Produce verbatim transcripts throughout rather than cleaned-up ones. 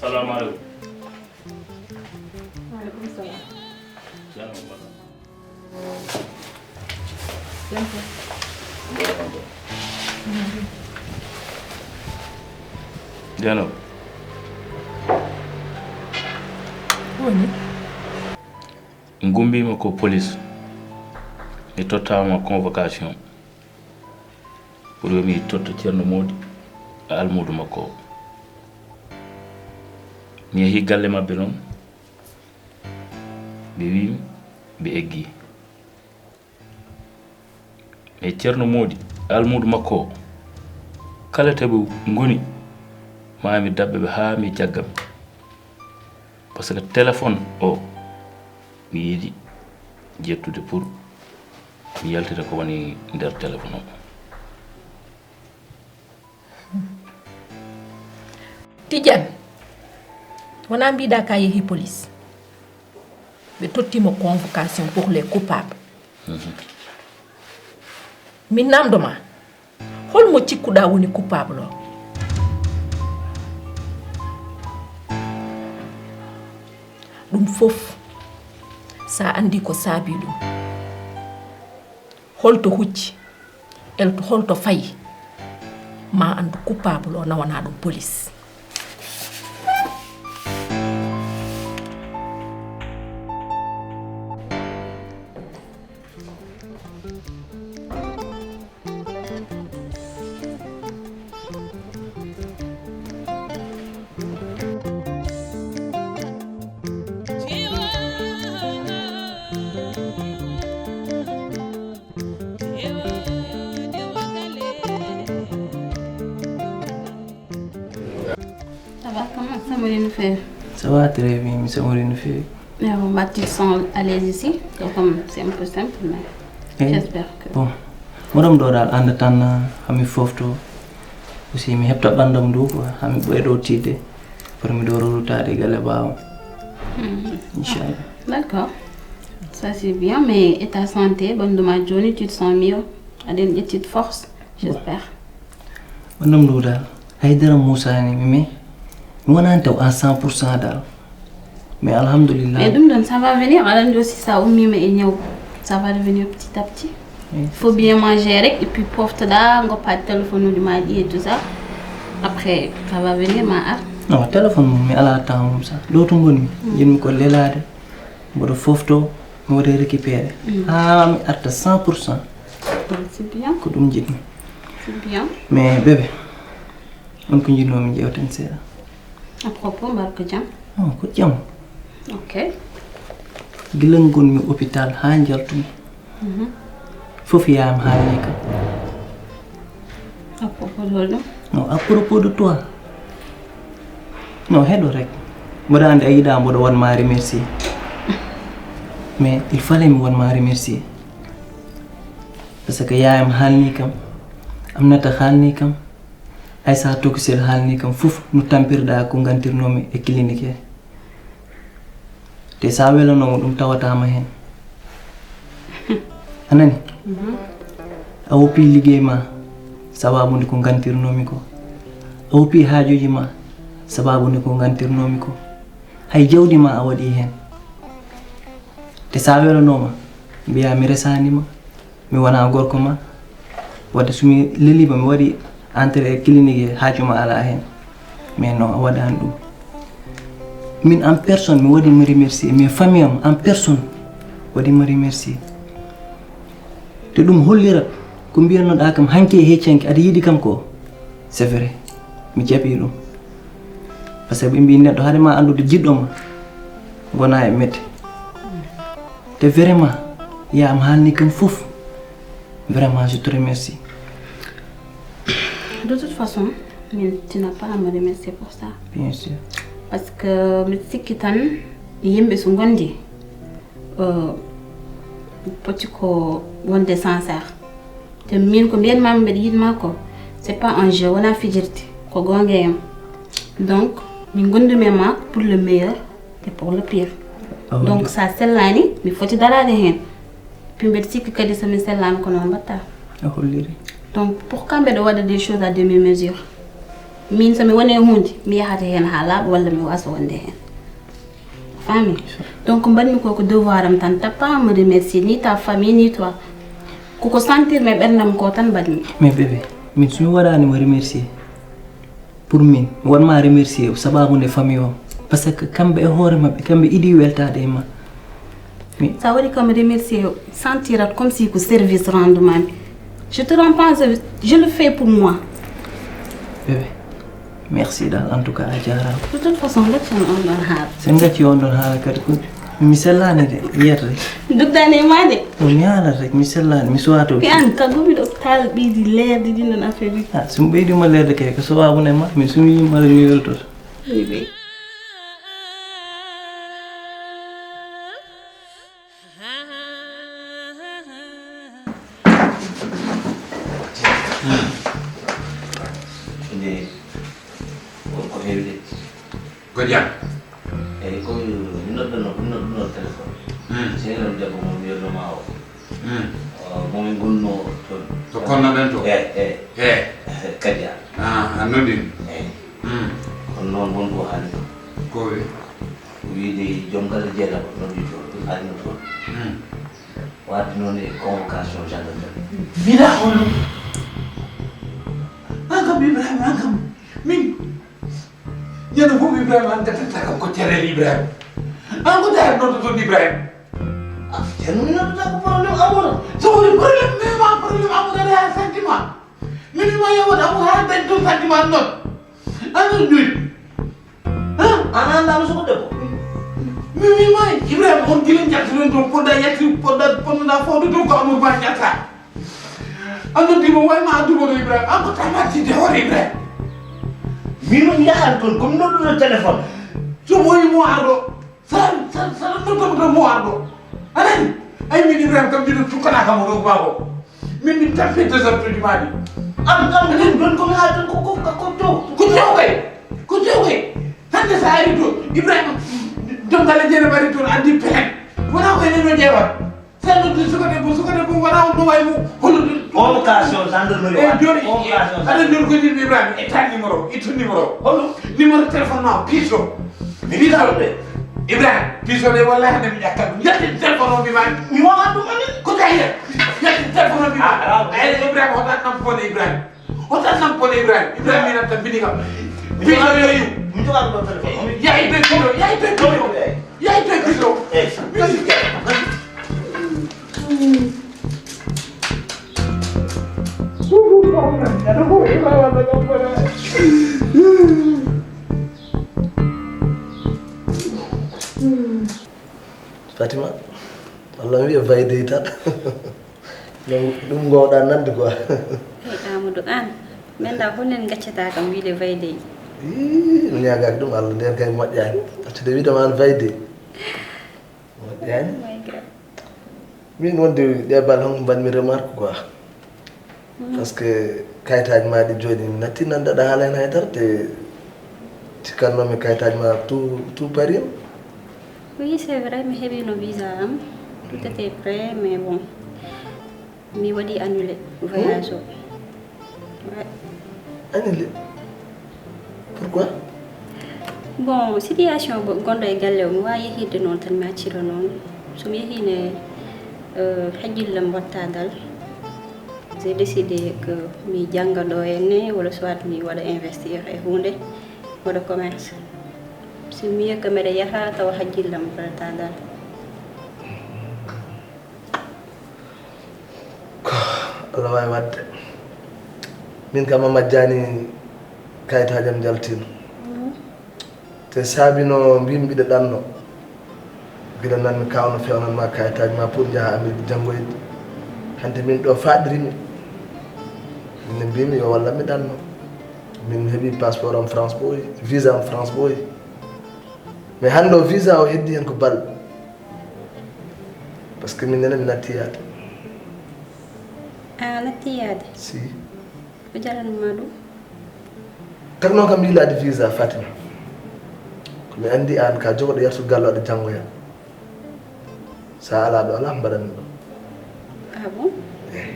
Salamu aleykum. Waaleykum salaam. Ceerno Mbaɗa. Jam ko? Deno. Woni? Ngumbima ko police. Mi tottama convocation. Pour yo mi totto Ceerno Moodi e almuudo makko o. Mi yehi galle maɓɓe noon, ɓe wiimi ɓe eggi. E Ceerno Moodi e almuudo makko o, kala to ɓe ngoni, ma mi daɓɓa ɓe haa mi jagga ɓe. Parce que téléphone o, mi yiɗi ƴettude pour mi yaltita ko woni nder téléphone o. Tidiane, wona mbiɗa ka yehi police, ɓe tottimo convocation pour les coupables. Min namdo ma, holmo cikkuɗa woni coupable o? Ɗum fof, sa andi ko saabi ɗum, holto hucci, elto holto fayi, ma andu coupable o, nawana ɗum police. Ça va, comment ça va, Mourinho? Ça va très bien, mi samori no feewi. Mais bon, bah, tu te sens à l'aise ici. Donc, comme c'est un peu simple, mais Eh, j'espère que. Bon, moɗon ɗo dal anda tan hami fofto aussi mi heɓta ɓandam ndu quoi, hami ɓeydo tiiɗde pour mi ɗo rorutade galle ɓaawo. Inchallah. D'accord. Ça, c'est bien, mais et ta santé, bon, de ma journée, tu te sens mieux. Adèle, tu te forces, j'espère. Ɓandam ndu dal haydara musani mi, mi wonani taw à cent pour cent dal. Mais alhamdulillah. Mais ɗum ɗon, ça va venir. Aɗa anndi aussi, ça ummima e ñaw, ça va revenir petit à petit. Il faut bien manger rek, et puis poftoɗa, goppa téléphone uji ma ɗi et tout ça. Après, ça va venir, ma ar. Non, téléphone mum mi ala temps mum sa. Ɗo to ngonmi, jinmi ko lelade. Mboɗo fofto, mi waɗa récupéré. Ha mi arta cent pour cent. Ah, c'est bien, Ko ɗum jiɗmi. C'est bien. Mais bébé, on ko jiɗnomi jewten seeɗa. À propos, mbar ko jam? Oh, ko jam. Ok. Gila ngonmi hôpital ha jaltumi. Fof yayam haalni kam. À propos de holɗum? Non, à propos de toi. Non, heɗo rek. Mboɗo andi a yiɗa mboɗo wanma remercier. Mais il fallait mi wanma remercier. Parce que yayam haalni kam, amnata haalni kam, aysa tokosel haalni kam fof no tampirɗa ko gantirnomi e clinique he. Te sa welanoma ɗum tawatama hen. A nani? A woppi liggey ma sababu nde ko gantirnomi ko. A woppi haajuji ma sababu nde ko gantirnomi ko. Hay jawdi ma a waɗi hen. Te sa welanoma mbiya mi resanima. Mi wona gorko ma. Wadde somi lelima mi waɗi entrée e clinique he, haaju ma ala hen. Mais non, a waɗani ɗum. Min en personne mi waɗima remercier, mais famille am en personne waɗima remercier. Te ɗum hollirat ko mbiyannoɗa kam hanki e heccanki aɗa yiɗi kam ko. C'est vrai, mi jaɓi ɗum. Parce que ɓe mbi neɗɗo haade ma anndude jiɗɗo ma gona e mette. Te vraiment yayam haalni kam fof. Vraiment je te remercie. De toute façon, mais tu n'as pas à me remercier pour ça. Bien sûr. Parce que mbiɗa sikki tan yimɓe so ngondi, euh, poti ko wonde sincère. Te min ko mbiyanmami mbeɗa yiɗma ko, c'est pas un jeu, wona fijirde, ko goonga e am. Donc min gondumi e ma pour le meilleur et pour le pire. Donc sa sellani mi foti daraade heen. Puis mbeɗa sikki kadi so min sellama ko noon mbatta. A holliri. Donc pourquoi mbeɗa waɗa des choses à demi mesure? Min so mi woni e hunde, mi yahata heen haa laaɓa walla mi waasa wonde heen. Faami? Donc mbaɗmi ko ko devoir am tan, t'as pas à me remercier, ni ta famille, ni toi. Koko sentir mi e ɓerndam ko tan mbaɗmi. Mais bébé, min so mi waɗaani mo remercier, pour min, wonma remercier sababu nde famille o. Parce que kamɓe e hoore maɓɓe, kamɓe iɗi weltaade e ma. Mais sa waɗi kam remercier, sentirat comme si ko service rendement. Je te rends pas service, je le fais pour moi. Bébé, merci dal, en tout cas, a jaaraama. De toute façon, gaccan on ɗon haala. Sen gacci on ɗon haala kadi ko mi sellaani de, yiyat rek. Dugdani e ma de. O mi haalat rek, mi sellaani, mi suwaa to. Ɓe an ka gumi ɗo tal ɓeydi leerde ɗin ɗon affaire uji. Ah, so mi ɓeydi ma leerde kay, ko sababu ne ma, mi sumi ma mi weltoto. Bébé. Nde ko, ko heewi de. Ko jam? Eyi, ko mi noddanno, mi nodduno téléphone. Hmm. Sehil am debbo mo mi yolnoma o. Hmm. O, mo min gonno toon. To konnoɗen to? Eyi, eyi. Eyi. Kadi a. Ah, a noddin? Eyi. Hmm. Kono noon won ko haali ɗo. Ko wi? Wiide joom galle jeeɗaɓo noddi toon, ɗum haali no toon. Hmm. Waɗde noon e convocation gendarmerie. Mbiɗa on ɗum. An kam Ibrahima, an kam. Min. Ñande fof Ibrahima, an gaddanta kam ko carel Ibrahima. An ko carel noddoton Ibrahima. Ah, ceerno, mi noddata ko problème amour. So woni problème, mais ma problème amour aɗa haa sentiment. Min mi ma yewat amour haa dañ toon sentiment noon. An ɗum ɗum. An a anndaano suka debbo? Mi wiima Ibrahima, on gila njaltuɗon toon, poɗɗa yalti, poɗɗa, ponnoɗa fawde toon ko amour ma njalta. An noon dimo wayma addumo ɗo Ibrahima, an ko tamatide hoore Ibrahima. Min on yahan toon, komi nodduno téléphone. So ɓooyi mo arɗo, sara, sara, sara noddomo ɗo mo arɗo. A nani? Ay min Ibrahima kam mbiɗo cukkanaa kam o ɗo baaba o. Min, min tappi désordre uji ma ɗi. Am, am, min ɗon ko mi haa tan ko, ko, ko, ko tew. Ko tew kay. Ko tew kay. Hannde so a ari to, Ibrahima, joom galle Jeynaba ari toon, addi pelen. Wonaa ko enen o ƴeewata. Sen noddi suka debbo, suka debbo wonaa on no wayi mo hollude. Convocation gendarmerie. Eyi, jooni, convocation aɗa gendarmerie. Joni ko jiɗmi Ibrahima, ittan numéro, ittu numéro. Hollo? Numéro téléphone ma, piiso. Mi piiso. Ibrahima, piiso de, wallahi hannde mi ƴakkat ɗum. Yaltin téléphone o, mi ma. Mi wawan ɗum amin. Ko tawi hen? Yaltin téléphone o, mi ma. Ah, ah, ah. Ay, Ibrahima, hoɗat nam fone Ibrahima. Hoɗat nam fone Ibrahima. Ibrahima, mi natta bini kam. Mi piiso yo yiw. Mi jogaɗo ɗo téléphone. Yahi toy piiso, yahi toy piiso. Yahi toy piiso. Eh. Fatima, walla mi wiya Vaydey tan. Ɗum, ɗum ngowɗa nande quoi. Ey Amadou, an, mi annda hollen gaccata kam wiide Vaydey. Ii, mi ñaagaaki ɗum Allah, nden kay moƴƴaani. Accude wiide ma an Vaydey. Moƴƴaani. Oh my God. Min wonde ɗe balɗe hon mbaɗmi remarque quoi. Hmm. Parce que kayitaaji ma ɗi jooni mi natti nande aɗa haala heen haydara, te cikkannoomi kayitaaji ma tout, tout parima. Oui, c'est vrai, mi heɓino visa am. Tout était prêt, mais bon, mi waɗi annulé voyage o. Ouais. Annulé? Pourquoi? Bon, situation bo-, gonɗo e galle o, mi waawi yehirde noon tan, mi accira noon. So mi yehii ne, euh, hajjillam watta dal. J'ai décidé que mi jannga ɗo henne, walla soit mi waɗa investir e huunde, waɗa commerce. C'est mieux que mbeɗa yaha tawa hajjillam watta dal. Ko Allah waawi waɗde. Min kam a majjaani kayitaaji am njaltiino. Mhm. Te saabino mbimi mbiɗa ɗanno. Gila nan mi kawno fewnan ma kayitaaji ma pour njaha Amérique janngoyde. Hannde min ɗo faɗirimi. Min ne mbimi yo wallan mi ɗanno. Min mi heɓi passeport am France ɓooyi, visa am France ɓooyi. Mais hannde o visa o heddi hen ko balɗe. Parce que min nene mi natti yaade. A natti yaade? Si. Ko jaranma ɗum? Tagno kam yiilaade visa Fatima. Ko mi anndi aan ka jogoɗo yartu gallo aɗa janngoya. Sa ala ɗo, ala ko mbaɗanmi ɗo. Ah bon? Eyi.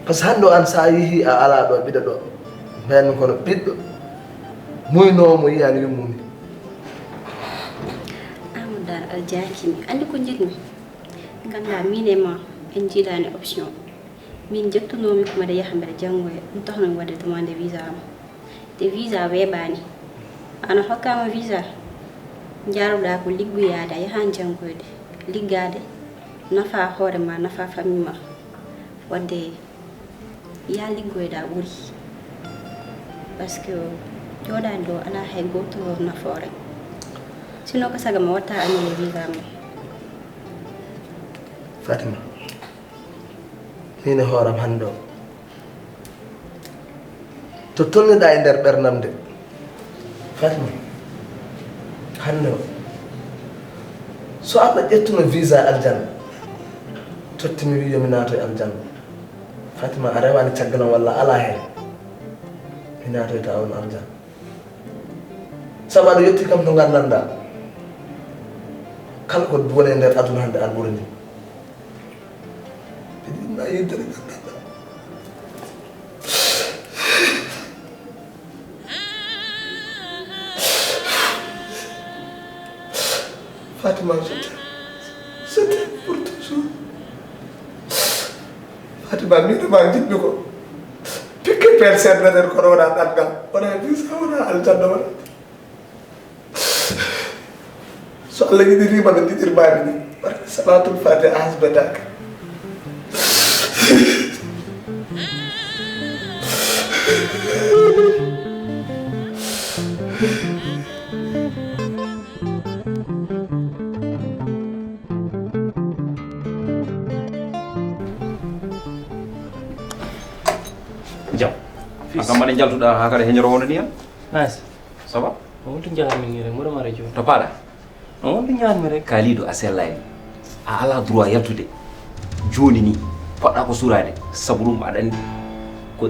Par ce que hannde o aan sa yehi a ala ɗo, mbiɗa ɗo. Mbayatmi kono ɓiɗɗo muynoowo mo yiyaani yummum ni. Amadou Daan, a jaakimi. Anndi ko njiɗmi? Nganndaa, miin e ma en njiidaani option. Miin njettunoomi ko mbeɗa yaha mbeɗa janngoya, ɗum tahnoomi waɗde demande visa am. Te visa weeɓaani. Aan a hokkaama visa, njaaruɗaa ko liggoyaade, a yahan janngoyde, liggaade, nafaa hoore ma, nafaa famille ma. Waɗde yaa liggoyɗaa ɓuri. Parce que jooɗaade ɗo alaa hay gooto nafoore. Sinon ko saga ma watta annulé visa ma. Fatima, miin e hooram hannde o, to tolniɗaa e nder ɓernam nde, Fatima, hannde o, so Allah ƴettuno visa aljanna, totti mi wi yo mi naatoy aljanna. Fatima, a rewaani caggalam walla alaa heen? Mi naatoyta on aljanna. Sabu aɗa yetti kam to ngardanɗaa. Kala ko woni e nder aduna hannde an ɓurani. Ɓe ɗinna yeddere ngardanɗaa. Fatima, je t'aime. Je t'aime pour toujours. Fatima, miɗo ma jiɗmi ko. Pikke per sernaten kono wona ɗanngal. Wona visa, wona aljanna, wona. So Allah yiɗiriima no njiɗirmaami ni, barke salaatul faatiha a hasbetaake. Jam. A kam mbaɗa njaltuɗaa haa kadi heñoro wonani en? Nice. Ça va? On wonto njahanmi ni rek, mboɗo mara jooni. To paɗa? On wonto njahanmi rek. Kalidu, a sellaani. A alaa droit yaltude. Jooni ni, poɗɗa ko suraade. Sabu ɗum aɗa anndi ko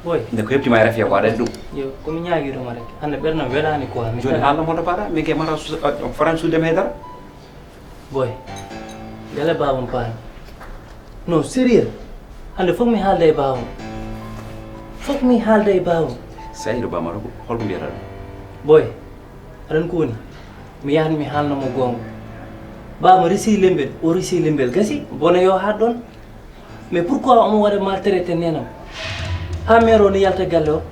Boy, nde ko heɓti ma e rafiya ko aɗa anndi ɗum. Yo, ko mi ñaagii ɗum rek. Hannde ɓernam welaani quoi. Mi Jooni tara- haalno mo to paɗa? Min ke mata su- a- faran suude me dara. Boy, gale baabam paani. Non, sérieux. Hannde fof mi haalda e baabam. Fof mi haalda e baabam. Sahiiɗo bamaro ko holko mbiyata ɗum? Boy, aɗan ko woni? Mi yahan mi haalna mo goonga. Baaba resi lembel, o resi lembel gasi, bona yo haat ɗon. Mais pourquoi omo waɗa maltraité nenam? Haa mère o ni yalta galle o?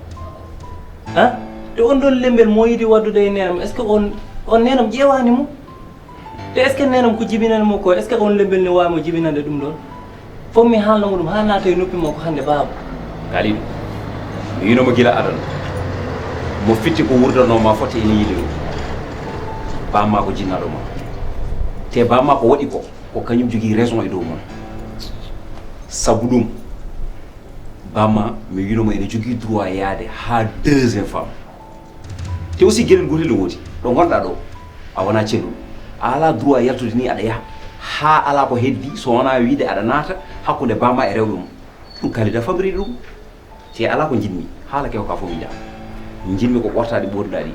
Hein? Te on ɗon lembel mo yiɗi waɗdude e nenam, est ce que on on nenam ƴeewaani mo? Te est ce que nenam ko jibinani mo ko? Est ce que on lembel ne waawi mo jibinande ɗum ɗon? Fof mi haalna mo ɗum haa naata e noppi makko hannde baaba. Kalidu, mi wino mo gila adana. Mo fitti ko wurdanoo ma fotte ene yiili ɗum. Bamma ko jinnaɗo ma. Te bamma ko waɗi ko, ko kañum jogii raison e dow mon. Sabu ɗum, bamma mi wino mo ene jogii droit yaade haa deuxième femme. Te aussi gueɗel gotel no woodi, ɗo gonɗa ɗo a wona celluɗo. A ala droit yaltude ni aɗa yaha haa ala ko heddi so wona wiide aɗa naata hakkunde bamma e rewɓe mum. Ɗum kalida famiri ɗum. Te ala ko jinmi haala kew ka fof mi jaha. Jinmi ko ɓortaɗi ɓorɗaɗi.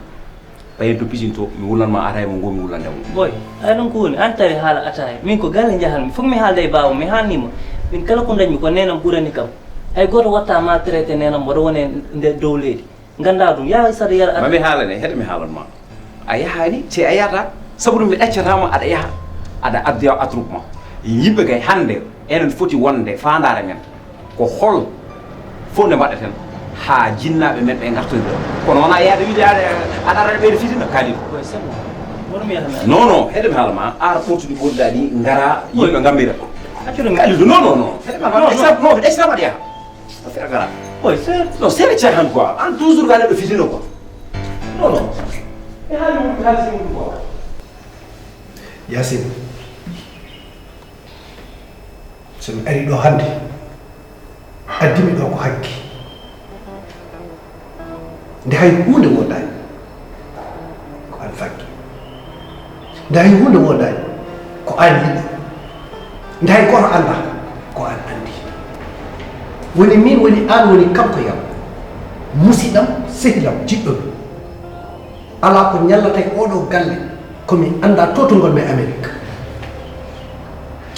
Payen to pisinto mi wulan ma ataya mo ngomi wulande mo. Boy, ay ɗon ko woni an tawi haala ataya. Min ko galle njahanmi. Fof mi haalda e baaba mi haalnima. Min kala ko dañmi ko nenam ɓurani kam. Hay goto watta maltraité nenam mboɗo wone nder dow leydi. Ganda ɗum, yaa saɗa yara Mami haalane, heɗe mi haalan ma. A yahaani, te a yahata, sabu ɗum mi ɗaccatama aɗa yaha, aɗa addoya atrup ma. Yimɓe gay hannde, enen foti wonde faandaare men. Ko hol fof nde mbaɗaten haa jinnaaɓe men ɓe ngartoyde ɗo. Kono wona yaade wiide aɗa aɗa aɗa ɓeyde fitina, Kalidou. Boy, c'est bon. Wonmi yaha mi Non, non, heɗe mi haala ma, ar ɓortuɗi ɓordaɗi, ngara, yimɓe ngammira. Accuɗo mi. Kalidou, non, non, non. Heɗe mi haala ma, extra, non, extra mbaɗa yaha. Affaire a gara. Boy, c'est Non, c'est le cahan quoi. An toujours ka neɗɗo fitina quoi. Non, non. E haali mum, haali si mum quoi. Yaasin, so mi ari ɗo hannde, addimi ɗo ko hakke. Nde hay huunde woodaani, ko aan faggi. Nde hay huunde woodaani, ko aan yiɗi. Nde hay gooto anndaa, ko aan anndi. Woni miin, woni aan, woni kanko yam, musiɗam, sehlam, jiɗɗo mi. Alaa ko ñallata e ooɗoo galle ko mi anndaa to to ngon-mi e Amerik.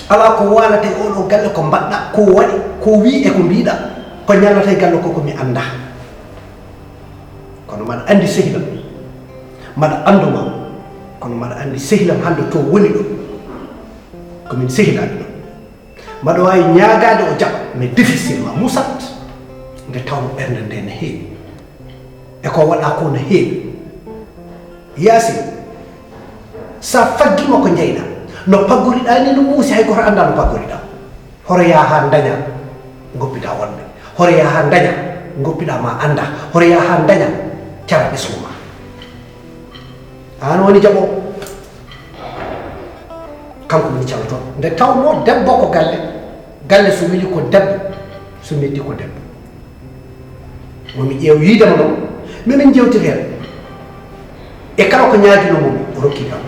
Alaa ko waalata e ooɗoo galle ko mbaɗɗaa, ko waɗi, ko wii e ko mbiiɗaa, ko ñallata e galle ko ko mi anndaa. Kono mbaɗa anndi sehil am, mbaɗa anndu ma, kono mbaɗa anndi sehil am hannde to woni ɗo, ko min sehilaaɓe ɗo. Mbaɗa waawi ñaagaade o jaɓa, mais difficilement, musat, nde tawno ɓernde nde ne heewi. E ko waɗa ko ne heewi. Yaasin, sa faggima ko njeyɗa, no paggoriɗa ni no muusi, hay goto annda no paggoriɗa. Hoto yaa haa ndaña ngoppiɗa wonɓe. Hoto yaa haa ndaña ngoppiɗa ma annda. Hoto yaa haa ndaña cara ɓesngu ma. Aan woni jaɓo. Kanko woni caloto. Nde tawno debbo ko galle. Galle so weli ko debbo. So metti ko debbo. Momi ƴeew yiidema noon, mimin jewtiri heen. E kala ko ñaagino momi, o rokki kam.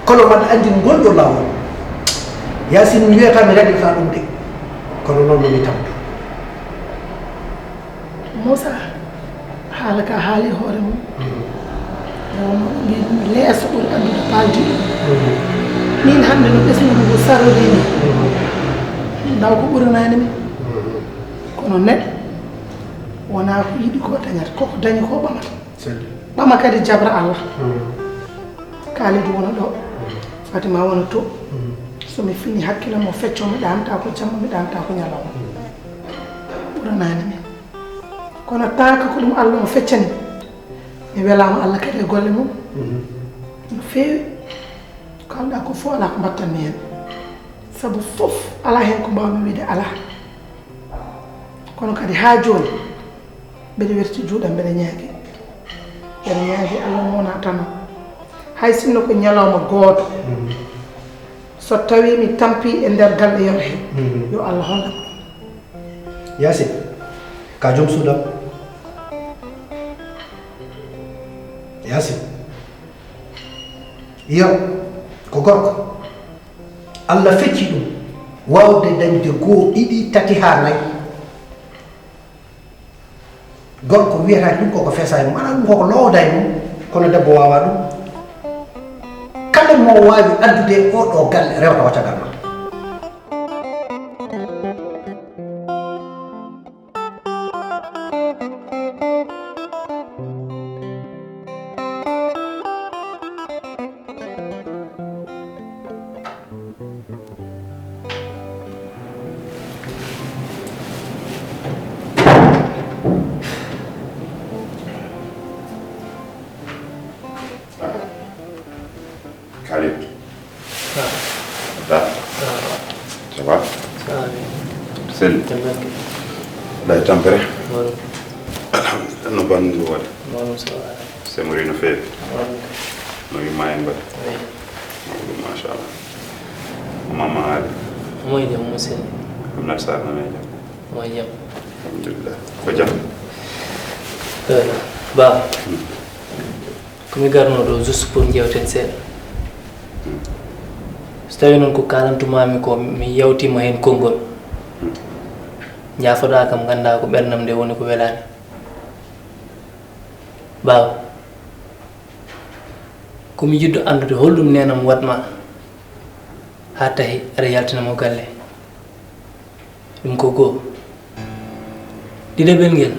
Kono mbaɗa anndi ngol ɗo laawol. Yaasin mi wiyata mi raɗirta ɗum de. Kono noon momi tampi. Moussa, haala ka haali hoore mum. Wonno ɓe mbiɗum leeso ɓuri addude paldi. Min hannde no ɓesngu ngu sarori ni. Ndaw ko ɓuranani min. Kono neɗɗo wona ko yiɗi ko dañata, koko dañi ko ɓamata. Ɓama kadi jabra Allah. Kalidu wona ɗo. Fatima wona to. So mi fini hakkille mo fecco mi ɗamta ko jamma mi ɗamta ko ñalawma. Ɓuranani min. Kono taaka ko ɗum Allah o feccani. Mi welama Allah kadi e golle mum. No feewi. Kalɗa ko fof ala ko mbattanmi hen. Sabu fof ala hen ko mbawmi wiide ala. Kono kadi ha joni mbeɗa werti juuɗam mbeɗa ñaagi. Mbeɗa ñaagi Allah mo wona tan o. Hay sinno ko ñalawma gooto. So tawi mi tampi e nder galle yam he. Yo Allah hollam. Yaasin, ka joom suudam. Yaasin. Iyo, ko gorko. Allah fecci ɗum. Waawde dañde goo, ɗiɗi, tati haa nayi. Gorko wiyata ɗum koko fesa e mum. Alaa ɗum koko lowda e mum. Kono debbo waawaa ɗum. Kala mo waawi addude e oo ɗoo galle rewata ko caggal ma. Khalid. Ah. Da. Ah. Ça va? Ça va bien. Sel. Tabaraka. Day tampere. Wala. Alhamdulillah, no bandu wala. Wala, ça va. Semori no feewi. Wala. No yumma en ba. Oui. Mawɗum, machallah. Mama Ali. Moy de mo sel. Amnat Sarr na me jam. Moy jam. Alhamdulillah. Ko jam. Eh, ba. Hmm. Ko mi garno ɗo juste pour jewten seeɗa. So tawi noon ko kalantumami ko mi yawtima heen konngol, njaafoɗa kam, ngannda ko ɓernam nde woni ko welaani. Baawa, ko mi yiɗɗo anndude holɗum neenam waɗma haa tahi aɗa yaltina mo galle. Ɗum ko goo. Ɗiɗaɓel ngel,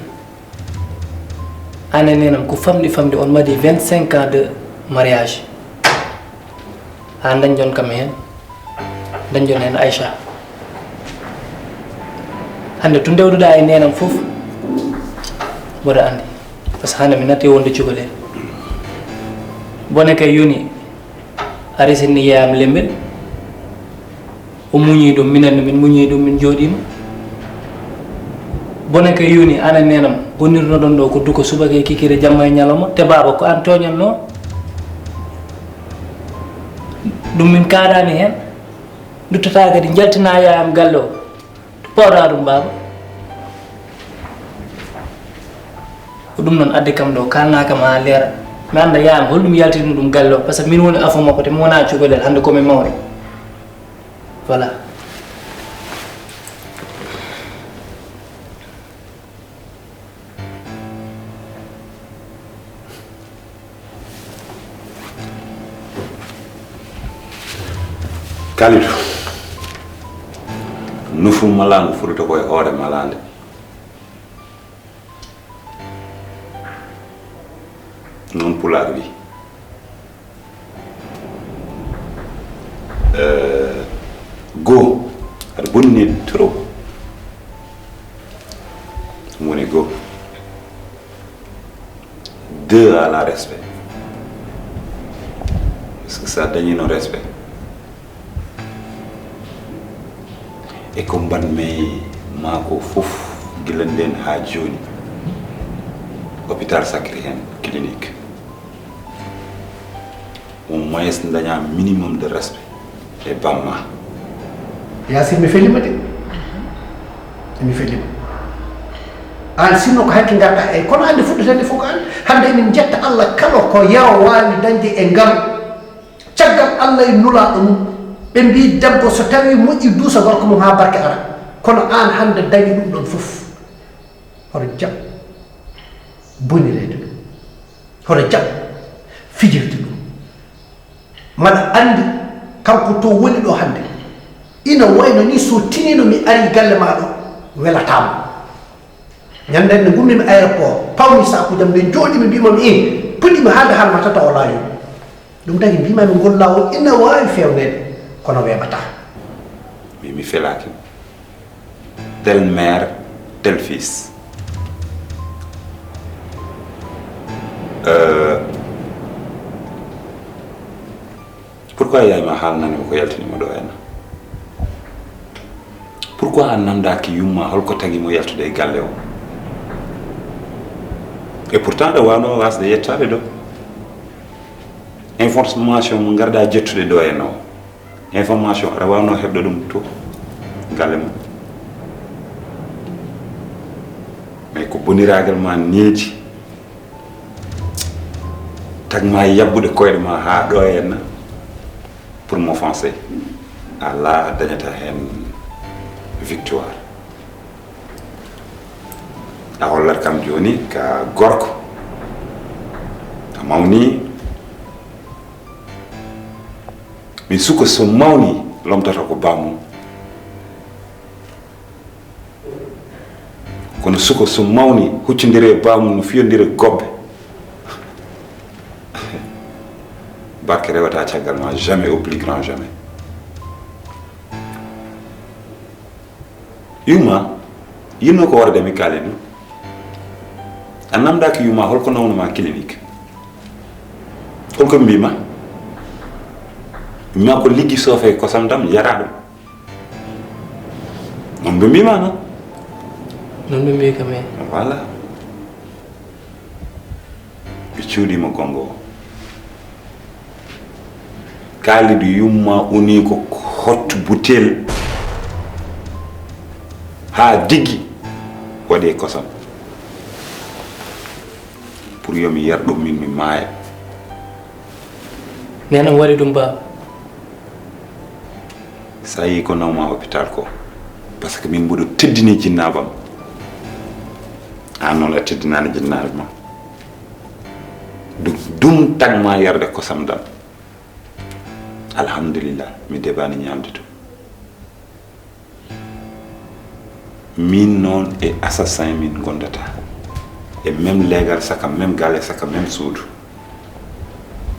aan e neenam ko famɗi famɗi, on mbaɗi vingt-cinq ans de mariage. Haa dañjon kam heen, dañjon heen Aïcha. Hannde to ndewduɗaa e neenam fof, mboɗo anndi. Par ce que hannde mi natti wonde cukalel. Bone kay yoni, a resini yeeyam lembel. O muñi ɗum, minen no min muñi ɗum, min jooɗiima. Bone kay yoni, aan e neenam, gonirnoɗon ɗo ko duko subaka e kikiiɗe, jamma e ñalawma, te baaba ko aan tooñatno. Ɗum min kaaɗaani heen. Duttata kadi, njaltina yaayam galle o. To pawɗa ɗum, baaba? Ko ɗum noon addi kam ɗo, kaalnaa kam haa leera. Mi annda yaayam holɗum yaltini ɗum galle o, par ce que min woni afo makko, te mi wonaa cukalel, hannde ko mi mawɗo. Voilà. Kalidou, nofru malaangu fotata ko e hoore malaande. Noon pulaar wi. Euh, go, aɗa bonni trop. Ɗum woni go. Deux, ala respect. Parce que sa dañino respect, e ko mbanmi ma ko fof, gila nden haa jooni, hôpital Sacré hen clinique, au moins daña minimum de respect e bamma. Yaasin, mi felima de. Mi felima. An sinno ko hanki ngarɗa, e kono ande fuɗɗata nde fof ko an. Hande emin jetta Allah kala ko yero wawi dañde e ngam. Caggal Allah e nulaaɗo mum, ɓe mbii debbo so tawi moƴƴi duusa gorko mum haa barke ara. Kono aan hannde dañi ɗum ɗoon fof. Hoto jam bonireede ɗum. Hoto jam fijirde ɗum. Mbaɗa anndi kanko to woni ɗo hannde. Ina wayno ni so tiniino mi arii galle maa ɗo, welataamo. Ñande nde ngummi mi aéroport, pawmi sakuuji am, nde jooɗi mi mbiima mi in, puɗɗi mi haalde haala ma tata o laayo. Ɗum tagi mbiima mi ngol laawol ina waawi fewneede, kono weeɓataa. Mi mi felaaki. Tel mère, tel fils. Euh, Pourquoi yaay ma haalnani mo ko yaltini mo ɗo henna? Pourquoi a namdaaki yumma holko tagi mo yaltude e galle o? Et pourtant aɗa waawno wasde yettaade ɗo. Information mo ngarɗa ƴettude ɗo henna o, information aɗa waawno heɓde ɗum to galle mum. Mais ko boniraagal ma needi. Tagma yabbude koyɗe ma haa ɗo henna pour m'offenser. Alaa a dañata heen victoire. A hollat kam jooni ka gorko. A mawni. Mi suka so mawni lomtata ko bamum. Kono suka so mawni, huccondire e baamum no fiyondire gobbe. Barke rewata caggal ma, jamais, au plus grand jamais. Yumma, yinno ko warde mi Kalidou. A namdaaki yumma holko nawnu ma clinique? Holko mbiima? Mbiima ko liggi soofe kosam dam yara ɗum. Noon ɓe mbiima noon. Noon ɓe mbii kam, eey. Voilà. Ɓe cuuɗiima gonngo o. Kaalidu yumma unii ko hot butel haa diggi waɗi e kosam. Pour yo mi yar ɗum min mi maaya. Nden on waɗi ɗum ba? Sa yii ko nawma hôpital ko, parce que min mboɗo teddini jinnaabam. An noon a teddinaani jinnaabam. Ɗum, ɗum tagma yarde kosam dam. Alhamdulillah, mi debaani ñaamde to. Min noon e assassin min ngondata. E même leegal, saka même galle, saka même suudu.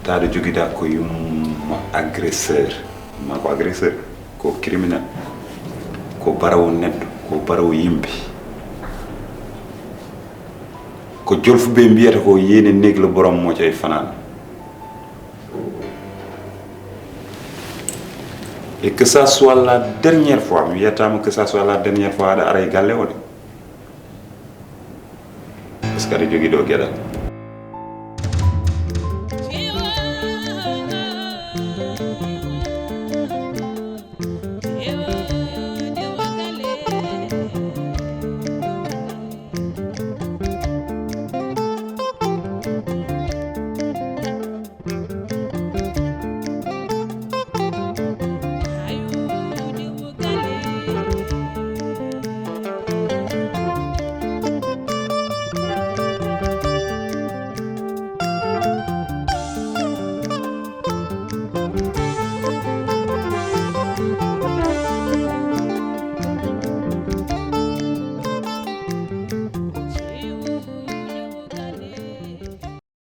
Taade jogida ko yumma agresseur. Ma ko agresseur, ko criminel. Ko barawo neddo, ko barawo yimbe. Ko jolfuɓe mbiyata ko yéene néeg la borom moo cay fanaan. Et que ça soit la dernière fois, mi wiyataama que ça soit la dernière fois aɗa ara e galle o de. Parce que aɗa jogii ɗo geɗal.